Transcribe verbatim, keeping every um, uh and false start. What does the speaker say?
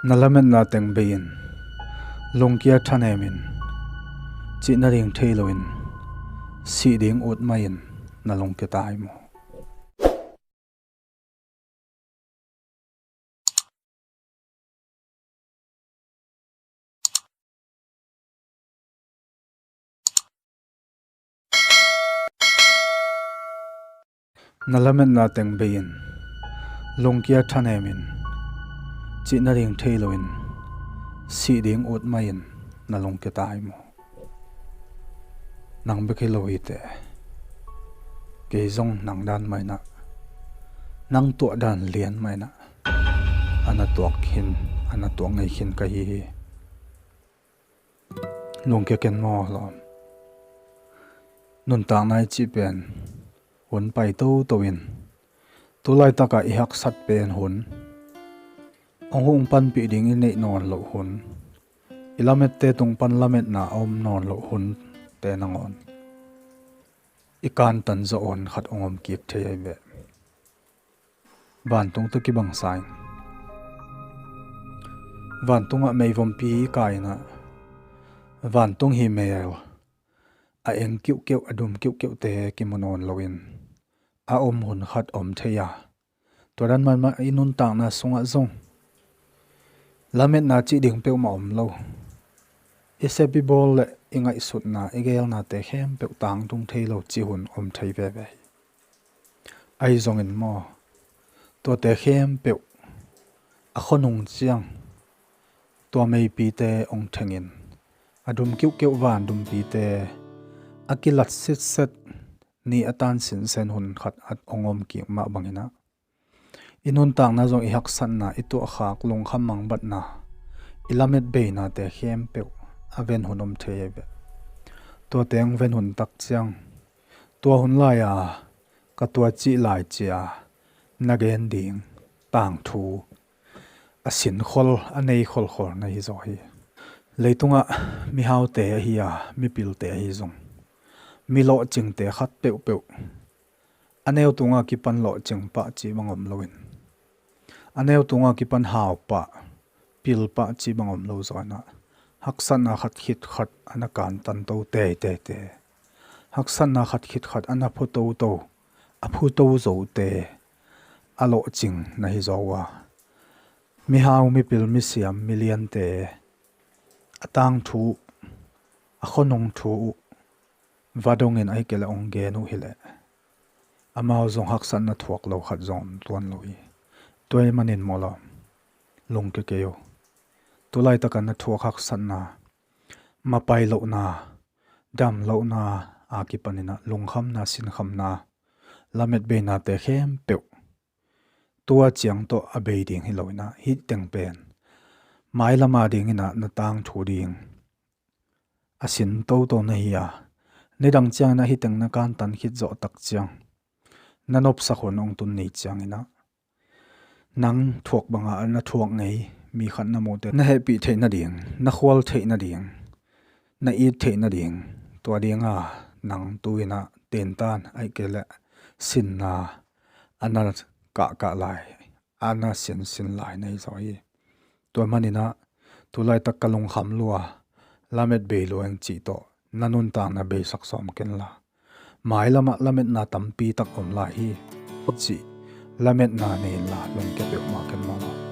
Na lametna teng bei-in, lungkia thanemin, cih nading thei loin, sih ding ut mah in na lungkia ta hi maw? Na lametna teng bei-in, lungkia thanemin, cih nading thei loin, sih ding ut mah in na lungkia ta hi maw? Nang bek hi lo hi teh, kei zong nang dan mah in ah, nang tuah dan lian mah in ah, a na tuak khin, a na tuak ngei khin ka hi hi. Lungkia ken maw lawm? Nuntakna i cih pen hun pai toto in, tu laitakah i haksat pen hun, hong hong panpih ding i neih nawn loh hun, i lamette tung pan lametna a om nawn loh hunte nangawn i kantan zawh hun khat hong om kik thei ahi ve. Vantung tawh kibang sa in, vantungah meivompi kai-in ah, vantung hi mel a eng kiuhkeuh, a dum kiuhkeuhte kimu nawn loin a om hun khat om thei a, tua dan mahmah i nuntakna sungah zong lametna cih ding peuhmah om lo. I sep i bawl le i ngaihsutna, i geelnate khempeuh tangtung thei lo cih hun om thei veve hi. Ahi zongin maw, tuate khempeuh a khuanung ciang tua meipite hong thengin, a dum kiuhkeuh van dumpite a kilat sitset, ni a tan sinsen hun khat a hong om kik mah bangin ah, i nuntakna zong, i haksatna, i tuahkhak, lungkham mangbatna, i lamet beinate khempeuh a ven hun om thei ahi ve. Tuate hong ven hun tak ciang, tua hun lai-a ka tua cih lai cia na gen ding tangthu a sinkhol, a nei kholkhol na hi zaw hi. Leitungah mihaute ahi a, mipilte ahi zong, mi lawhcingte khat peuhpeuh a neu tunga kipan lawhcing pah cih bang om loin, a neu tunga kipan hau pah, pil pah cih bang om lo zawh in ah, haksatna khat khit khat a na kantan to teitei te, haksatna khat khit khat a na phu toto, a phu to zote a lawhcing na hi zaw uh a, mihau, mipil, misiam, miliante a tangthu uh, a khuanung thu uh va dongin, ahih kei leh hong gen uh hi leh, amau zong haksatna thuak lo khat zong om tuan lo hi. Tua ahih manin maw lawm, lungkia kei uh. Tu laitak a na thuak haksatna, mapai lohna, dam lohna a kipanin ah lungkhamna, sinkhamna, lamet beinate khempeuh tua ciang tawh a bei ding hi lo in ah, hih teng pen mailam a dingin ah na tangthu ding a sin toto na hi a, nidang ciangin ah hih teng na kantan khit zawh tak ciang, na nopsak hun hong tun ni ciangin ah, nang thuak banga na thuak ngei mi khat na muhte na hehpih theih nading, na khual theih nading, na it theih nading, tua dinga nang tu-in ah tentan, ahih kei leh sinna a na kahkah lai, a na sinsin lai na hi zaw hi. Tua manin ah, tu laitak ka lungkham lua, lamet bei lua ing cih tawh na nuntakna beisak sawm kenla, mailamah lametna tampi tak om lai hi, cih lametna nei inla lungkia peuhmah ken maw lawm.